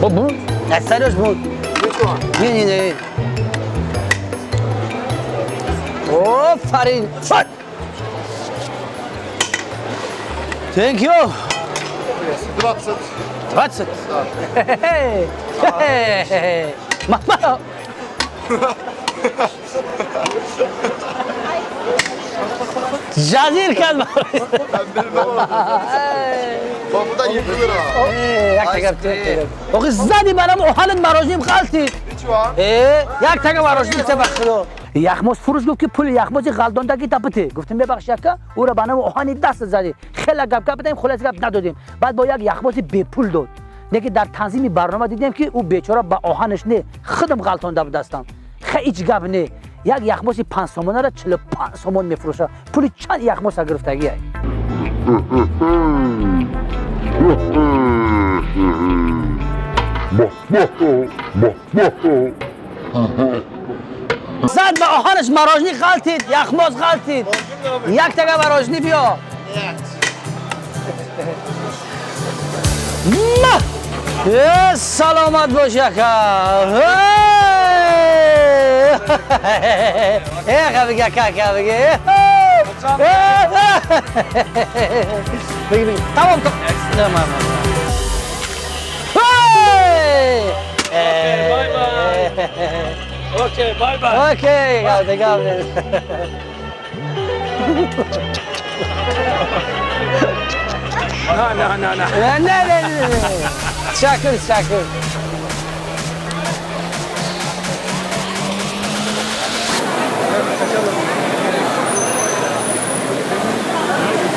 Бу аз сараш буд. Не, не, не. Офарин. Thank you. 20. 20. Мама. Ҷазир кард. Bak bu da 20 lira. Як тага. Охи, зади барам оҳанат, мороженое ғалтид. Which one? Як тага мороженое те, ба худо. Яхмоз фурӯш гуфт, ки пули яхмози ғалдондаги тапите. Гуфтем: «Бебахш, яка, ӯро ба намо оҳани даст задӣ». Хела гап гап дадем, хулоса, гап надодем. Баъд бо як яхмози бепул дод. Лекин дар танзими барнома дидем, ки ӯ бечора ба оҳанаш не, худам ғалтонда будастам. Ҳеҷ гап не, як яхмоси 5 сомонара 45 сомон мефурӯшад. Пули чанд яхмоса гирифтагия. Зад ба оҳанаш, мороженое ғалтид, яхмоз ғалтид. Як тага мороженое биё. Ма! Э, саломат бош, яка. Э, бига, кака, биги. Биги, биги. Тамом. Тамом. Bye bye. Okay, bye bye. Okay, гавде, гавде. Не, не, не. Не, не, не, не. Ташаккур, ташаккур.